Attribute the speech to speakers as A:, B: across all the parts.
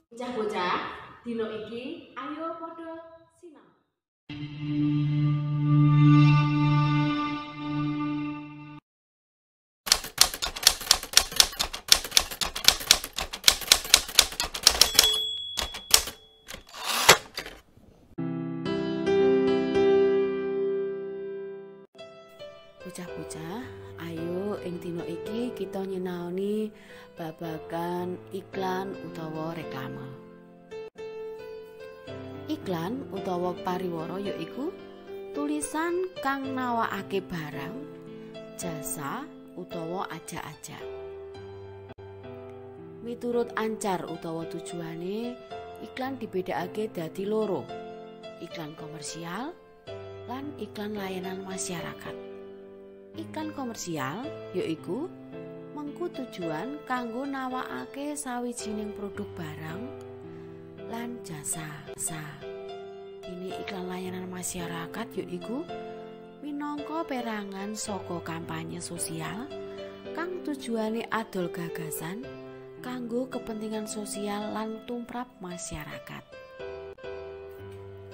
A: Bocah-bocah, dina iki ayo padha sinau. Bocah-bocah, ayo ing dina iki kita nyinaoni babagan iklan utawa reklame. Iklan utawa pariwara yaiku tulisan kang nawakake barang, jasa utawa ajak-ajak. Miturut ancar utawa tujuane, iklan dibedakake dadi loro: iklan komersial lan iklan layanan masyarakat. Iklan komersial yaiku mengku tujuan kanggo nawakake sawijining produk barang lan jasa. Dene iklan layanan masyarakat yaiku minangka perangan saka kampanye sosial kang tujuane adol gagasan kanggo kepentingan sosial lan tumrap masyarakat.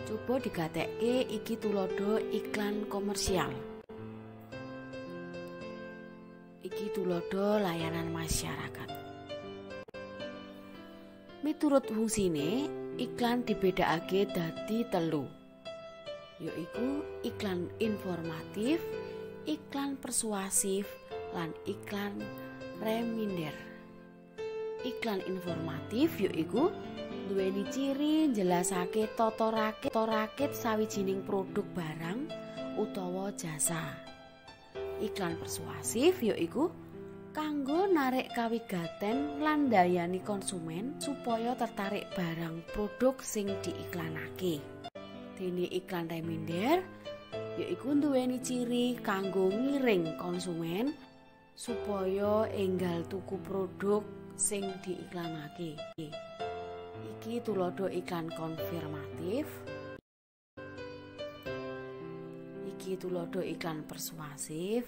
A: Coba digatekke iki tuladha iklan komersial. Iki tuladha layanan masyarakat. Miturut fungsine, iklan dibedakake dadi telu, yaiku iklan informatif, iklan persuasif, lan iklan reminder. Iklan informatif yaiku duweni ciri njelasake tata rakit sawijining produk barang utawa jasa. Iklan persuasif yaiku kanggo narik kawigaten lan ndayani konsumen supaya tertarik barang produk sing diiklanake. Dene iklan reminder yaiku duweni ciri kanggo ngiring konsumen supaya enggal tuku produk sing diiklanake. Iki tuladha iklan konfirmatif. Iki tuladha iklan persuasif.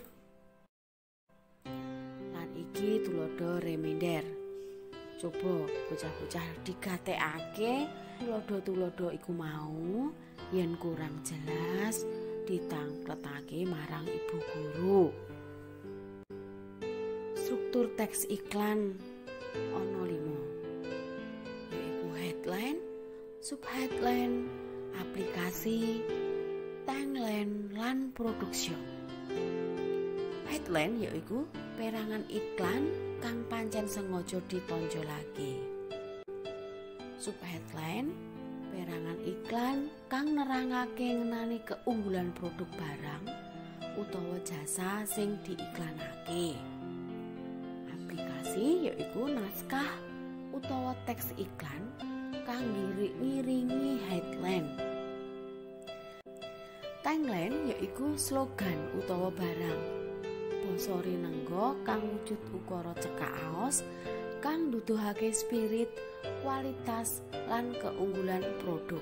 A: Lan iki tuladha reminder. Coba bocah-bocah digatekake tuladha-tuladha iku mau, yen kurang jelas ditangkletake marang ibu guru. Struktur teks iklan ana 5, yaiku headline, subheadline, aplikasi, tagline, lan production. Headline yaiku perangan iklan kang pancen sengaja ditonjolake. Subheadline perangan iklan kang nerangake ngenani keunggulan produk barang utawa jasa sing diiklanake. Aplikasi yaiku naskah utawa teks iklan kang ngiringi headline. Tagline yaiku slogan utawa barang basa rinengga kang wujud ukara cekak aos kang nuduhake spirit, kualitas, lan keunggulan produk.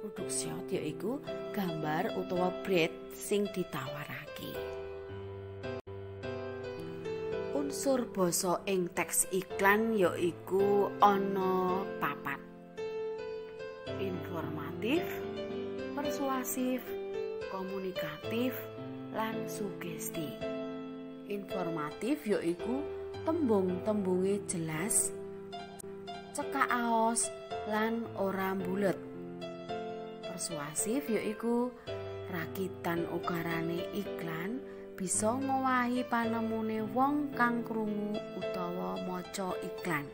A: Produk shot yaiku gambar utawa brand sing ditawarake. Unsur basa ing teks iklan yaiku ana papat: informatif, persuasif, komunikatif, lan sugesti. Informatif yaiku tembung-tembunge jelas, cekak aos, lan ora mbulet. Persuasif yaiku rakitan ukarane iklan bisa ngowahi panemune wong kang krungu utawa maca iklan.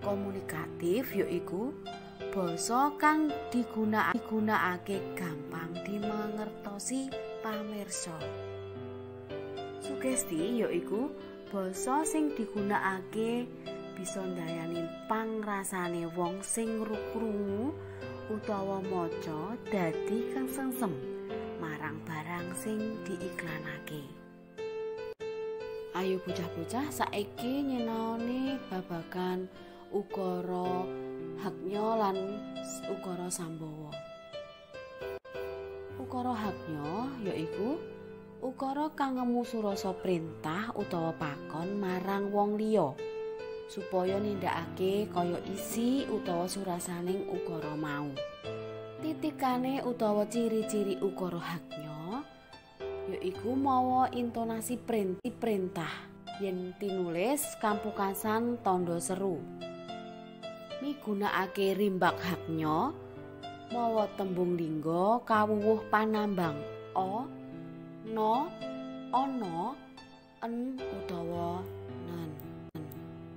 A: Komunikatif yaiku basa kang digunakake gampang dimangertosi pamirsa. Sugesti yaiku basa sing digunakake bisa ndayani pangrasane wong sing krungu utawa maca dadi kesengsem marang barang sing diiklanake. Ayo bocah-bocah saiki nyinaoni babagan ukara haknya lan ukara sambawa. Ukara haknya yaiku ukara kang ngemu surasa perintah utawa pakon marang wong liya supaya nindakake kaya isi utawa surasaning ukara mau. Titikane utawa ciri-ciri ukara haknya yaiku mawa intonasi perintah yen tinulis kampukasan tandha seru. Migunakake rimbak haknya mawa tembung lingga kawuwuh panambang a, no, ana, en utawa nen.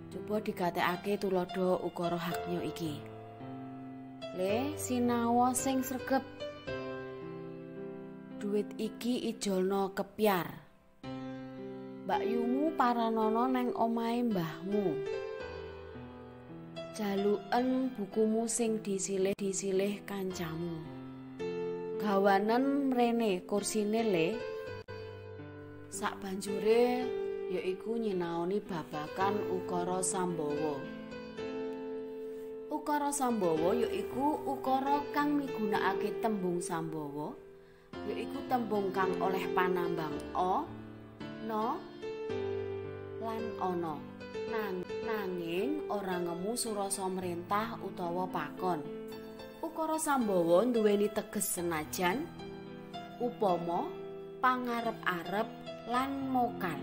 A: Coba digatekake tuladha ukara haknya iki. Le sinawa sing sregep. Duit iki ijolno kepyar. Mbakyumu paranono neng omahe mbahmu. Jaluken bukumu sing disilih kancamu. Gawanen mrene kursine le. Sakbanjure yaiku nyinaoni babagan ukara sambawa. Ukara sambawa yaiku ukara kang migunakake tembung sambawa, yaiku tembung kang oleh panambang a, no, lan ana. Nanging ora ngemu surasa mrentah utawa pakon. Ukara sambawa nduweni teges senajan, upama, pangarep-arep lan mokal.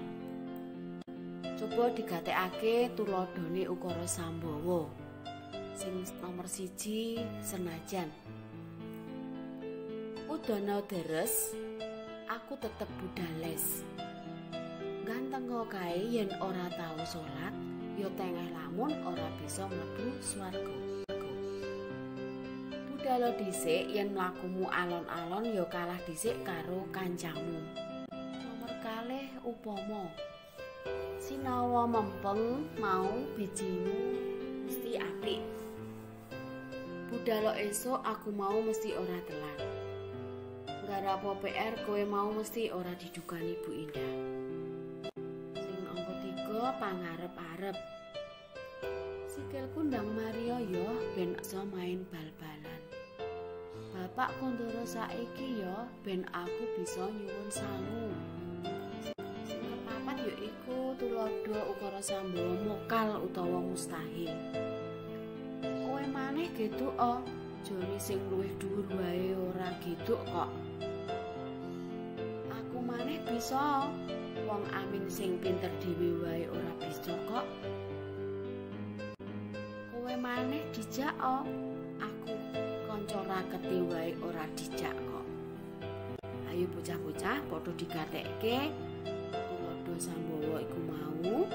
A: Coba digatekake tuladhane ukara sambawa. Sing nomor 1 senajan. Udana deres, aku tetep budal les. Ganteng kae yen ora tau salat, ya tengah lamun ora bisa mlebu swarga. Budalo dhisik yen mlakumu alon-alon ya kalah dhisik karo kancamu. Nomor 2 upama. Sinawa mempeng mau bijimu mesti apik. Budalo esuk aku mau mesti ora telat. Nggarap PR kowe mau mesti ora didukani Bu Indah. Sing angka 3 pangarep-arep. Sikilku ndang Mario yo ben iso main bal-balan. Bapak kondoro saiki yo ben aku bisa nyuwun sangu. Sing kepapat yaiku tuladha ukara sambawa mokal utawa mustahil. Kowe maneh geduk o, jone sing luwih dhuwur wae ora geduk kok. Aku maneh bisa, wong Amin sing pinter dhewe wae ora bisa kok. Kowe maneh dijak o, aku kanca rakete wae ora dijak kok. Ayo bocah-bocah padha digatekke tuladha sambawa iku mau,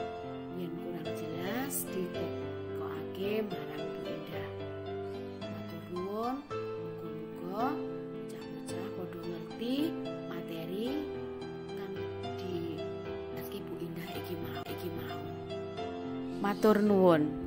A: yen kurang jelas ditekokake marang Bu Indah. Matur nuwun, muga-muga bocah-bocah padha ngerti materi kang dijelasake Bu Indah iki mau. Matur nuwun.